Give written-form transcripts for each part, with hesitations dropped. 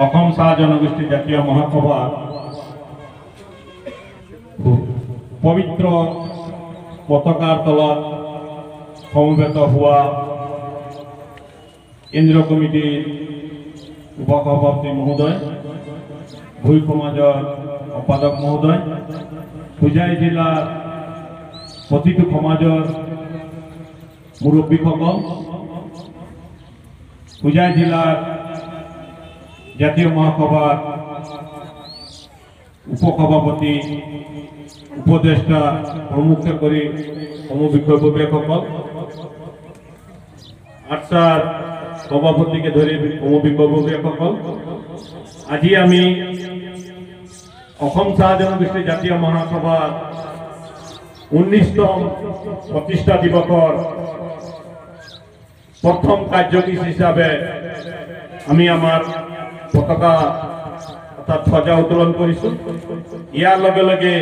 অসম চাহ জনগোষ্ঠী জাতীয় মহাসভাৰ পবিত্ৰ পতাকাৰ তলত সমবেত হোৱা কেন্দ্ৰীয় কমিটিৰ উপসভাপতি মহোদয়, ভূঁই সমাজৰ সম্পাদক মহোদয়, হোজাই জিলাৰ প্ৰতিটো সমাজৰ মুৰব্বীসকল, হোজাই জিলাৰ জাতীয় মহাসভাৰ উপসভাপতি, উপদেষ্টা প্ৰমুখ্যে কৰি সমূহ বিষয়ববীয়াসকল, আটছাৰ সভাপতিকে ধৰি সমূহ বিষয়ববীয়াসকল, আজি আমি অসম চাহ জনগোষ্ঠী জাতীয় মহাসভাৰ 19তম প্ৰতিষ্ঠা দিৱসৰ প্ৰথম কাৰ্যসূচী হিচাপে আমি আমাৰ পতাকা অৰ্থাৎ ধ্বজা উত্তোলন কৰিছোঁ। ইয়াৰ লগে লগে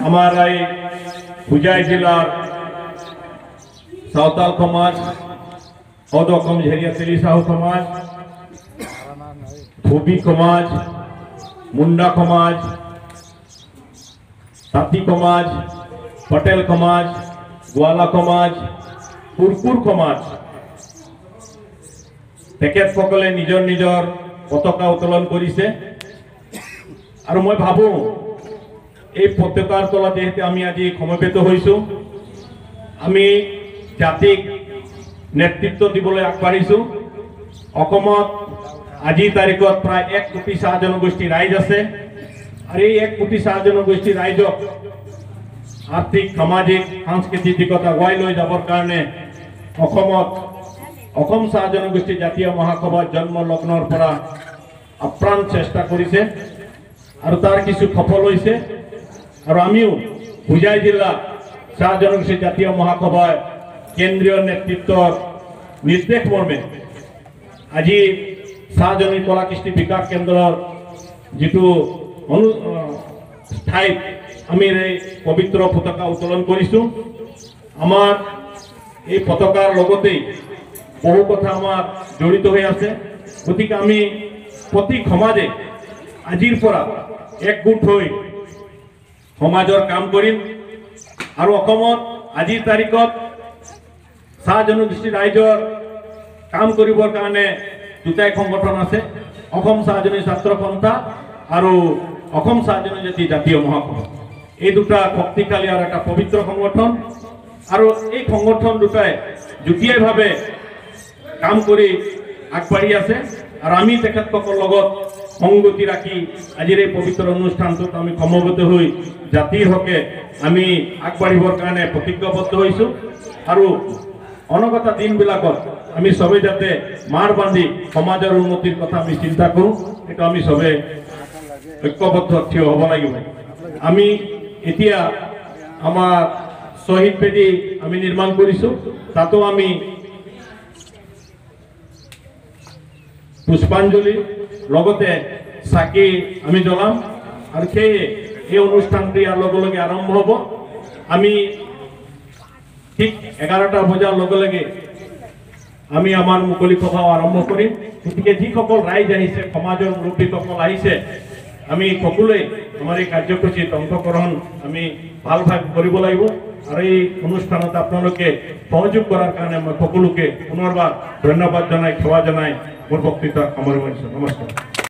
আমাৰ এই হোজাই জিলাৰ সাঁওতাল সমাজ, সদৌ অসম ঝেৰিয়া তেলী চাহু সমাজ, ধুবী সমাজ, মুণ্ডা সমাজ, তাঁতী সমাজ, পটেল সমাজ, গোৱালা সমাজ, কুৰকুৰ সমাজ, তেখেতসকলে নিজৰ নিজৰ পতাকা উত্তোলন কৰিছে। আৰু মই ভাবোঁ এই পতাকাৰ তলত যিহেতু আমি আজি সমবেত হৈছোঁ, আমি জাতিক নেতৃত্ব দিবলৈ আগবাঢ়িছোঁ। অসমত আজিৰ তাৰিখত প্ৰায় 1 কোটি চাহ জনগোষ্ঠীৰ ৰাইজ আছে আৰু এই 1 কোটি চাহ জনগোষ্ঠীৰ ৰাইজক আৰ্থিক, সামাজিক, সাংস্কৃতিক দিশত আগুৱাই লৈ যাবৰ কাৰণে অসমত অসম চাহ জনগোষ্ঠী জাতীয় মহাসভাৰ জন্ম লগ্নৰ পৰা আপ্ৰাণ চেষ্টা কৰিছে আৰু তাৰ কিছু সফল হৈছে। আৰু আমিও হোজাই জিলা চাহ জনগোষ্ঠী জাতীয় মহাসভাৰ কেন্দ্ৰীয় নেতৃত্বৰ নিৰ্দেশ মৰ্মে আজি চাহ জনগোষ্ঠী কলা কৃষ্টি বিকাশ কেন্দ্ৰৰ যিটো ঠাইত আমি এই পবিত্ৰ পতাকা উত্তোলন কৰিছোঁ। আমাৰ এই পতাকাৰ লগতেই বহু কথা আমাৰ জড়িত হৈ আছে। গতিকে আমি প্ৰতি সমাজে আজিৰ পৰা একগোট হৈ সমাজৰ কাম কৰিম। আৰু অসমত আজিৰ তাৰিখত চাহ জনগোষ্ঠী ৰাইজৰ কাম কৰিবৰ কাৰণে দুটাই সংগঠন আছে, অসম চাহ জনগোষ্ঠী ছাত্ৰ সন্থা আৰু অসম চাহ জনজাতি জাতীয় মহাসভা। এই দুটা শক্তিশালী আৰু এটা পবিত্ৰ সংগঠন আৰু এই সংগঠন দুটাই যুটীয়াভাৱে কাম কৰি আগবাঢ়ি আছে। আৰু আমি তেখেতসকলৰ লগত সংগতি ৰাখি আজিৰ এই পবিত্ৰ অনুষ্ঠানটোত আমি সমবেত হৈ জাতিৰ হকে আমি আগবাঢ়িবৰ কাৰণে প্ৰতিজ্ঞাবদ্ধ হৈছোঁ। আৰু অনাগত দিনবিলাকত আমি চবেই যাতে মাৰ বান্ধি সমাজৰ উন্নতিৰ কথা আমি চিন্তা কৰোঁ, সেইটো আমি চবে ঐক্যবদ্ধ থিয় হ'ব লাগিব। আমি এতিয়া আমাৰ শ্বহীদ বেদী আমি নিৰ্মাণ কৰিছোঁ, তাতো আমি পুষ্পাঞ্জলি লগতে চাকি আমি জ্বলাম। আৰু সেয়ে এই অনুষ্ঠানটো ইয়াৰ লগে লগে আৰম্ভ হ'ব। আমি ঠিক 11টা বজাৰ লগে লগে আমি আমাৰ মুকলি সভাও আৰম্ভ কৰিম। গতিকে যিসকল ৰাইজ আহিছে, সমাজৰ মুৰব্বীসকল আহিছে, আমি সকলোৱে আমাৰ এই কাৰ্যসূচীত অংশগ্ৰহণ আমি ভাল ভাগ কৰিব লাগিব। আৰু এই অনুষ্ঠানত আপোনালোকে সহযোগ কৰাৰ কাৰণে মই সকলোকে পুনৰবাৰ ধন্যবাদ জনাই, সেৱা জনাই মোৰ বক্তৃতা সামৰণি মাৰিছোঁ। নমস্কাৰ।